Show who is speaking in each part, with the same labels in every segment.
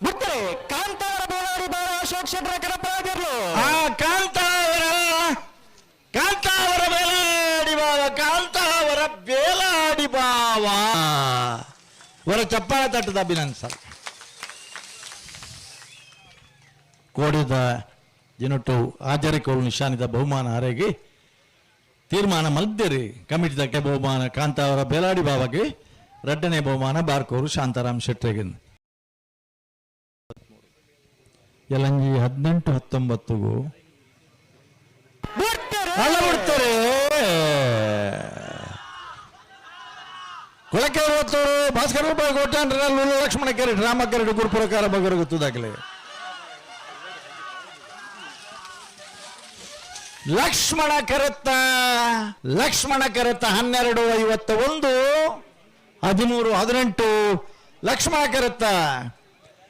Speaker 1: ಬಿಡ್ತಾರೆ ಕಾಂತಾವರ ಬೇಲಾಡಿ ಬಾರ ಅಶೋಕ್ ಶೆಟ್ಟರ ಕಡಪರಾಗಿರ್ಲು.
Speaker 2: ಆ ಕಾಂತಾವರ, ಕಾಂತಾವರ ಬೇಲಾಡಿ ಬಾವ, ಕಾಂತಾವರ ಬೇಲಾಡಿ ಬಾವ. ವರ ಚಪ್ಪಾಳೆ ತಟ್ಟದ ಅಭಿನಂದ ಕೋಡಿದ ದಿನೊಟ್ಟು ಆಜರಿಕೋಲು ನಿಶಾನಿದ ಬಹುಮಾನ ಅರೆಗೆ ತೀರ್ಮಾನ ಮಲ್ದೇರಿ ಕಮಿಟಿದಕ್ಕೆ. ಬಹುಮಾನ ಕಾಂತಾವರ ಬೇಲಾಡಿ ಬಾವಗೆ, ರಡ್ಡನೇ ಬಹುಮಾನ ಬಾರ್ಕೋರು ಶಾಂತಾರಾಮ್ ಶೆಟ್ಟರಿಗೆ. ಯಲಂಜಿ 18-19ಗೂ
Speaker 1: ಬಿಡ್ತಾರೆ.
Speaker 2: ಅಲ್ಲ, ಬಿಡ್ತಾರೆ. ಕೊಳಕೆ ಹೊತ್ತೂರು ಭಾಸ್ಕರ ರೂಪಾಯಿ ಕೋಟ್ಯಾಂತರ ಲಕ್ಷ್ಮಣ ಕೆರೆಟ್ ರಾಮ ಕೆರೆಟ್ ಗುರುಪುರಕಾರ ಬಗರು ಗೊತ್ತದಾಗಲೇ. ಲಕ್ಷ್ಮಣ ಕರೆತ್ತ, ಲಕ್ಷ್ಮಣ ಕರೆತ್ತ 12:51, 13:18. ಲಕ್ಷ್ಮಣ ಕರೆತ್ತ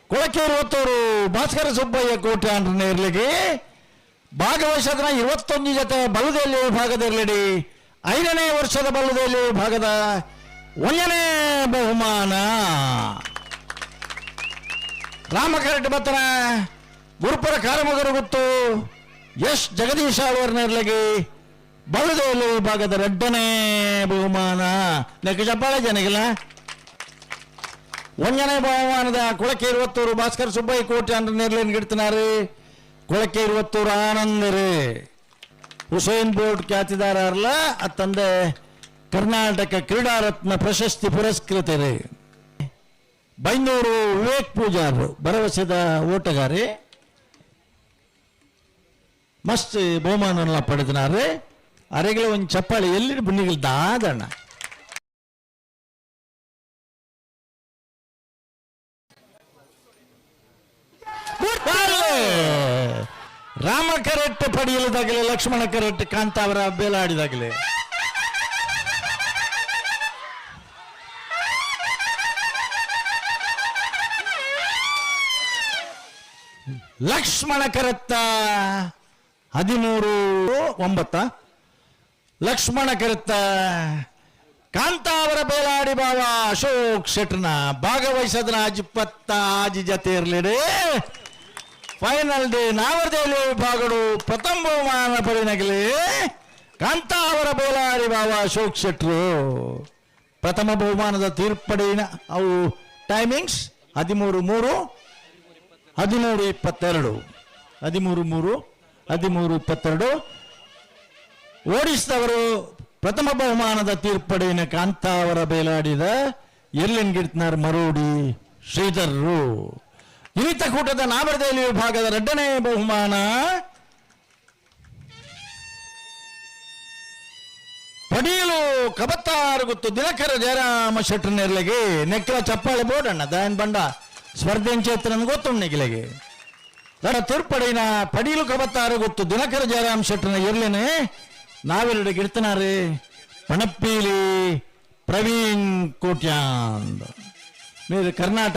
Speaker 2: ಕೊಳಕೇರು ಹೊತ್ತೂರು ಭಾಸ್ಕರ ಸುಬ್ಬಯ್ಯ ಕೋಟ್ಯಾಂಡ್ರ ನೇರ್ಲಿಗೆ ಭಾಗವಹಿಸದ 21 ಜೊತೆ ಬಲದಲ್ಲಿ ವಿಭಾಗದಲ್ಲಿಡಿ 5ನೇ ವರ್ಷದ ಬಲ್ಲದಲ್ಲಿ ವಿಭಾಗದ 1ನೇ ಬಹುಮಾನ ರಾಮಕರಟ ಬತ್ತನ ಗುರುಪುರ ಕಾರಮಗರು ಗೊತ್ತು ಎಸ್ ಜಗದೀಶ ಅವರ ನೇರ್ಲಿಗೆ ಬಲ್ಲದೇಲಿ ವಿಭಾಗದ 2ನೇ ಬಹುಮಾನ. ನೆಕ್ಕ ಚಪ್ಪಾಳೆ ಜನಗಿಲ್ಲ. 1ನೇ ಬಹುಮಾನದ ಕೊಳಕೆ ಇರುವತ್ತೂರು ಭಾಸ್ಕರ್ ಸುಬ್ಬಯ್ಯ ಕೋಟೆ ಅಂದ್ರೆ ನೇರ್ಲೇನ್ ಗಿಡ್ತಿನಾರು ಕೊಳಕೆ ಇರುವತ್ತೂರು ಆನಂದರು. ಹುಸೇನ್ ಬೋರ್ಡ್ ಖ್ಯಾತಿದಾರಲ್ಲ ಅತ್ತಂದೆ ಕರ್ನಾಟಕ ಕ್ರೀಡಾರತ್ನ ಪ್ರಶಸ್ತಿ ಪುರಸ್ಕೃತರು ಬೈಂದೂರು ವಿವೇಕ್ ಪೂಜಾರ್ ಭರವಸೆದ ಓಟಗಾರಿ ಮಸ್ತ್ ಬಹುಮಾನ ಪಡೆದಿನಾರೆ. ಅರೆಗಳ ಒಂದು ಚಪ್ಪಾಳಿ ಎಲ್ಲಿ ಬುಣ್ಣಿಗಳು ದಾದಣ್ಣ. ರಾಮ ಕರೆಕ್ಟ್ ಪಡೆಯಲದಾಗಲಿ, ಲಕ್ಷ್ಮಣ ಕರೆಕ್ಟ್ ಕಾಂತಾವರ ಬೇಲಾಡಿದಾಗಲಿ. ಲಕ್ಷ್ಮಣ ಕರೆತ್ತ 13:09. ಲಕ್ಷ್ಮಣ ಕರೆತ್ತ ಕಾಂತಾವರ ಬೇಲಾಡಿ ಬಾವ ಅಶೋಕ್ ಶೆಟ್ರನ ಭಾಗವಹಿಸದ್ರ 26 ಜತೆ ಇರಲಿಡಿ. ಫೈನಲ್ ಡೇ ನಾವರ್ದೇಲಿ ವಿಭಾಗಡು ಪ್ರಥಮ ಬಹುಮಾನ ಪಡೆನಗಲಿ ಕಾಂತಾವರ ಬೇಲಾಡಿ ಬಾವ ಅಶೋಕ್ ಶೆಟ್ರು. ಪ್ರಥಮ ಬಹುಮಾನದ ತೀರ್ಪಡಿನ ಅವು ಟೈಮಿಂಗ್ಸ್ 13:03, 13:22, 13:03, 13:22 ಓಡಿಸಿದವರು. ಪ್ರಥಮ ಬಹುಮಾನದ ತೀರ್ಪಡಿನ ಕಾಂತಾವರ ಬೇಲಾಡಿದ ಎರ್ಲಿನ್ ಗಿಡ್ತನಾರ್ ಮರೋಡಿ ಶ್ರೀಧರ್ರು. ಕೂಟದ ನಾಮರದೇಲಿ ವಿಭಾಗದ 2ನೇ ಬಹುಮಾನ ಪಡಿಯಲು ಕಬತ್ತಾರು ಗೊತ್ತು ದಿನಕರ ಜಯರಾಮ ಶೆಟ್ಟರ್ ನೆರ್ಲೆಗೆ. ನೆಕ್ಕಲ ಚಪ್ಪಾಳೆ ಬೋಡಣ್ಣ ದಯನ್ ಬಂಡ ಸ್ಪರ್ಧೆ ಚೇತನ ಗೊತ್ತು ನೆಗಿಲೆಗೆ. ತೀರ್ಪಡಿನ ಪಡಿಯಲು ಕಬತ್ತಾರು ಗೊತ್ತು ದಿನಕರ ಜಯರಾಮ್ ಶೆಟ್ಟರ್ನ ಇರ್ಲೇನೆ ನಾವೆರಡು ಗಿಡ್ತನಾರೆ ಪಣಪ್ಪೀಲಿ ಪ್ರವೀಣ್ ಕೋಟ್ಯಾಂದ್ మీరు ಕರ್ನಾಟಕ.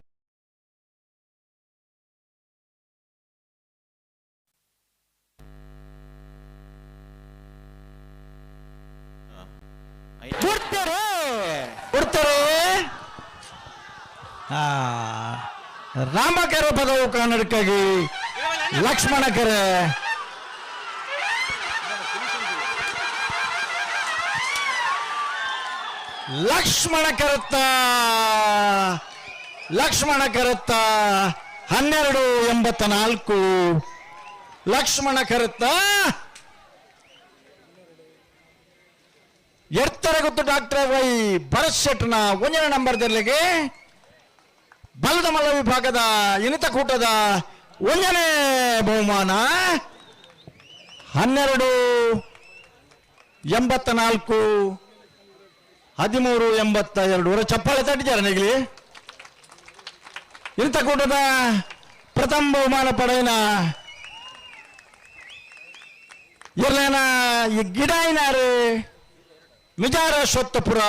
Speaker 1: ಬಿಡ್ತಾರೆ.
Speaker 2: ಕೊಡ್ತಾರೆ. ರಾಮಕರ ಪದವು ಕನ್ನಡಕ್ಕಾಗಿ ಲಕ್ಷ್ಮಣ ಕೆರೆ. ಲಕ್ಷ್ಮಣ ಕರತ್ತ, ಲಕ್ಷ್ಮಣ ಕರತ್ತ 12:84. ಲಕ್ಷ್ಮಣ ಕರತ್ತ ಎತ್ತರ ಗೊತ್ತು ಡಾಕ್ಟರ್ ವೈ ಭರತ್ ಶೆಟ್ನ 1ನೇ ನಂಬರ್ ದರ್ಲಿಗೆ ಬಲದ ಮಲ್ಲ ವಿಭಾಗದ ಇನಿತ ಕೂಟದ 1ನೇ ಬಹುಮಾನ 12:84, 13:82. ವರ ಚಪ್ಪಾಳೆ ತಟ್ಟಿದ್ದಾರೆ ನಿಗಲಿ. ಇನಿತ ಕೂಟದ ಪ್ರಥಮ ಬಹುಮಾನ ಪಡೆಯನ ಇರ್ಲೇನ ಈ ಗಿಡ ಏನಾರು ಮಿಜಾರ ಸ್ವತ್ತಪುರ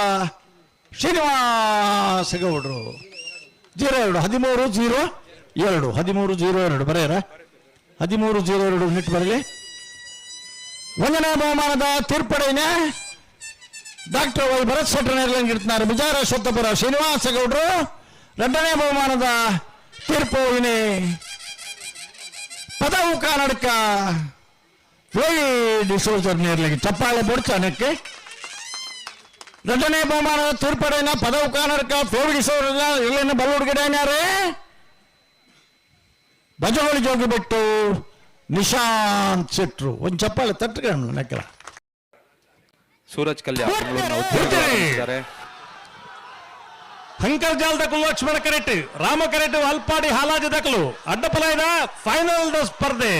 Speaker 2: ಶ್ರೀನಿವಾಸ ಗೌಡರು. 02, 13:02, 13:02 ಬರೆಯರ. 13:02 ನಿಟ್ಟು ಬರಲಿ. 1ನೇ ಬಹುಮಾನದ ತೀರ್ಪಡೆಯ ಡಾಕ್ಟರ್ ವೈ ಭರತ್ ಶೆಟ್ಟರ್ ಇರ್ತಾರೆ ಮಿಜಾರ ಸ್ವತ್ತಪುರ ಶ್ರೀನಿವಾಸ ಗೌಡರು. 2ನೇ ಬಹುಮಾನದ ತೀರ್ಪು ಇನಿ ಪದವು ಕಾನಡ್ಕ ಡಿಸೋಜರ್ ನೇರ್ಲಿಗೆ ಚಪ್ಪಾಳೆ ಬೊಡ್ಚಾನಕ್ಕೆ. ಎರಡನೇ ಬಹುಮಾನದ ತೀರ್ಪಡೆಯನ್ನ ಪದವು ಕಾನಡ್ಕ ಫೇವಿ ಡಿಸೋಜರ್ ಇಲ್ಲಿನ ಬಲ್ಲುಡುಗಡೆಯಾರೆ ಬಜಗೋಳಿ ಜೋಗಿಬೆಟ್ಟು ನಿಶಾಂತ್ ಶೆಟ್ರು. ಒಂದು ಚಪ್ಪಾಳೆ ತಟ್ಟುಕೊಂಡು ನೆಕ್ಕಲ.
Speaker 3: ಸೂರಜ್ ಕಲ್ಯಾಣ್ ಬೆಂಗಳೂರಿನ ಉದ್ಯೋಗಿಗಳಾಗಿದ್ದಾರೆ.
Speaker 4: ಹಂಕರ್ಜಾಲ್ ದಕಲು ಲಕ್ಷ್ಮಣ ಕರೆಟ್, ರಾಮ ಕರೆಟ್, ಅಲ್ಪಾಡಿ ಹಾಲಾಜಿ ದಕಲು ಅಡ್ಡಪಲಾಯದ ಫೈನಲ್ the ಸ್ಪರ್ಧೆ.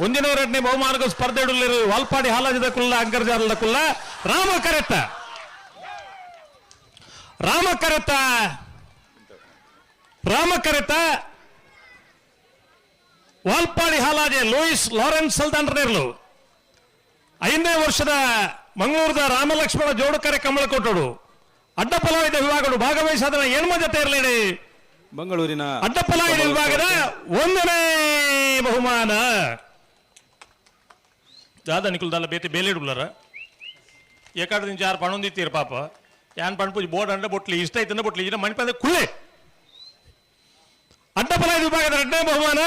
Speaker 4: ಒಂದಿನ ಎರಡನೇ ಬಹುಮಾನಕ ಸ್ಪರ್ಧೆ ಇಡಲಿರು ವಾಲ್ಪಾಡಿ ಹಾಲಾಜಿ ದಕುಲ್ಲ, ಅಂಕರ್ಜಾಲ್ ದಕುಲ್ಲ. ರಾಮ ಕರೆತ, ರಾಮ ಕರೆತ, ರಾಮ ಕರೆತ, ವಾಲ್ಪಾಡಿ ಹಾಲಾಜೆ ಲೂಯಿಸ್ ಲಾರೆನ್ಸ್ ಸಲ್ದಾನ್ರನೇರ್ಲು. 5ನೇ ವರ್ಷದ ಮಂಗಳೂರದ ರಾಮಲಕ್ಷ್ಮಣ ಜೋಡುಕರೆ ಕಮಲಕೊಟ್ಟೋಡು. ಅಡ್ಡಪಲಾಯಿದ ವಿಭಾಗಗಳು ಭಾಗವಹಿಸಾದ ಎಣ್ಮ ಜೊತೆ ಇರಲೇಡಿ.
Speaker 3: ಮಂಗಳೂರಿನ
Speaker 4: ಅಡ್ಡಪಲಾಯಿದ ವಿಭಾಗದ 1ನೇ ಬಹುಮಾನ. ದಾದ ನಿಕುಲ್ದಲ್ಲ ಬೇತೆ ಬೇಲಿಡುಲ್ಲರ ಏಕಾಡ ದಿಂಚ ಯಾರು ಪಣೊಂದಿತ್ತೀರ ಪಾಪ. ಯಾನ್ ಪಣ್ಪುಜಿ ಬೋರ್ಡ್ ಅಂಡ ಬೊಟ್ಲಿ ಇಷ್ಟ ಐತಂದ ಬೊಟ್ಲಿ ಇನ್ನ ಮಣಿಪಂದ ಕುಳ್ಳೆ. ಅಡ್ಡಪಲಾಯಿದ ವಿಭಾಗದ 2ನೇ ಬಹುಮಾನ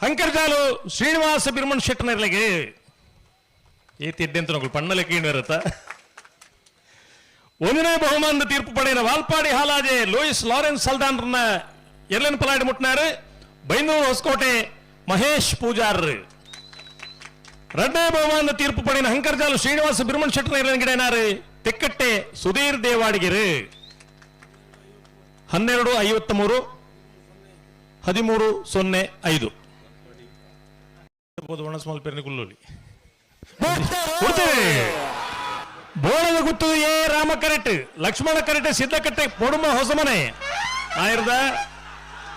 Speaker 4: ಹಂಕರ್ಜಾಲು ಶ್ರೀನಿವಾಸ ಬಿರ್ಮಣ್ ಶೆಟ್ಟನರ್ಲಿಗೆ. ಏತಿ ಎಡ್ಡೆಂತ ನಕುಲು ಪಣ್ಣಲೆ ಕೀಣು. 1ನೇ ಬಹುಮಾನದ ತೀರ್ಪು ಪಡೆಯಿನ ವಾಲ್ಪಾಡಿ ಹಾಲಾಜೆ ಲೂಯಿಸ್ ಲಾರೆನ್ಸ್ ಸಲ್ದಾನ್ರನ್ನ ಎರಲನ್ ಪಲಾಡಿ ಮುಟ್ನಾರು ಬೈಂದೂರು ಹೊಸಕೋಟೆ ಮಹೇಶ್ ಪೂಜಾರ್. 2ನೇ ಬಹುಮಾನದ ತೀರ್ಪು ಪಡೆಯಿನ ಹಂಕರ್ಜಾಲು ಶ್ರೀನಿವಾಸ ಬಿರ್ಮಣ್ ಶೆಟ್ಟನ ಗಿಡನಾರು ತೆಕ್ಕಟ್ಟೆ ಸುಧೀರ್ ದೇವಾಡಿಗೆರು. 12:53, 13:05. ಒಣಸ್ಮಲ್ ಪೆರ್ನಿ ಕುಲ್ಲೋಲಿ ಕೊಡ್ತೇವೆ. ಬೋಳದ ಗುತ್ತು ಎ ರಾಮ ಕರೆಟ್, ಲಕ್ಷ್ಮಣ ಕರೆಟ್, ಸಿದ್ದಕಟ್ಟೆ ಪೊಡುಮ ಹೊಸಮನೆ. ಆಯುರ್ದ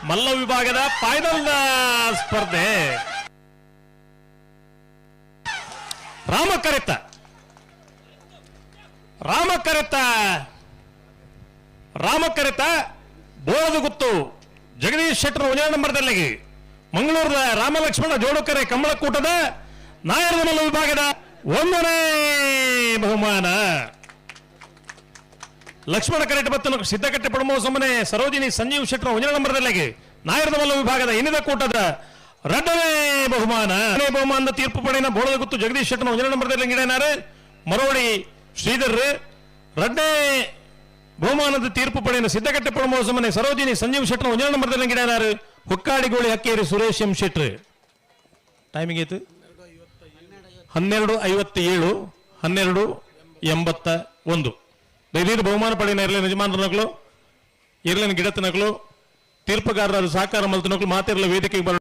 Speaker 4: ಮಲ್ಲ ವಿಭಾಗದ ಫೈನಲ್ ಸ್ಪರ್ಧೆ. ರಾಮ ಕರೆತ, ರಾಮ ಕರೆತ, ರಾಮ ಕರೆತ, ಬೋಳದ ಗುತ್ತು ಜಗದೀಶ್ ಶೆಟ್ಟರ್ ಒಂದೇ ನಂಬರ್ದಲ್ಲಿ. ಮಂಗಳೂರದ ರಾಮಲಕ್ಷ್ಮಣ ಜೋಡುಕರೆ ಕಮಲಕೂಟದ ನಾಯರದ ಮಲ್ಲ ವಿಭಾಗದ 1ನೇ ಬಹುಮಾನ. ಲಕ್ಷ್ಮಣ ಕರೆಟ್ ಮತ್ತು ಸಿದ್ದಕಟ್ಟೆ ಪಡಮೋ ಸಮನೆ ಸರೋಜಿನಿ ಸಂಜೀವ್ ಶೆಟ್ಟರ್ ಒಂದನೇ ನಂಬರ್ದಲ್ಲಿ. ನಾಯರದ ಮಲ್ಲ ವಿಭಾಗದ ಇನ್ನಿದ ಕೂಟದ 2ನೇ ಬಹುಮಾನ. ಎರಡನೇ ಬಹುಮಾನದ ತೀರ್ಪು ಪಡೆಯನ ಬೋಳದ ಗುತ್ತು ಜಗದೀಶ್ ಶೆಟ್ಟರ್ ಒಂದನೇ ನಂಬರ್ದಲ್ಲಿ ಗಿಡನಾರು ಮರೋಡಿ ಶ್ರೀಧರ್. 2ನೇ ಬಹುಮಾನದ ತೀರ್ಪು ಪಡೆಯನ ಸಿದ್ದಕಟ್ಟೆ ಪಡಮೋ ಸಮನೆ ಸರೋಜಿನಿ ಸಂಜೀವ್ ಶೆಟ್ಟರ್ ಒಂದನೇ ನಂಬರ್ದಲ್ಲಿ ಗಿಡನಾರು ಹುಕ್ಕಾಡಿಗೋಳಿ ಹಕ್ಕೇರಿ ಸುರೇಶ್ ಎಂ ಶೆಟ್ರ್. ಟೈಮಿಂಗ್ ಆಯ್ತು 12:57, 12:81. ದಯವಿಟ್ಟು ಬಹುಮಾನ ಪಡೆಯನ ಇರಲಿನ ಯಜಮಾನರ ನಕಲು, ಇರ್ಲಿನ ಗಿಡತ ನಕಲು, ತೀರ್ಪುಗಾರರು ಸಹಕಾರ ಮಲ್ತ ನಕಲು ಮಾತಿರಲ ವೇದಿಕೆಗೆ ಬರಡು.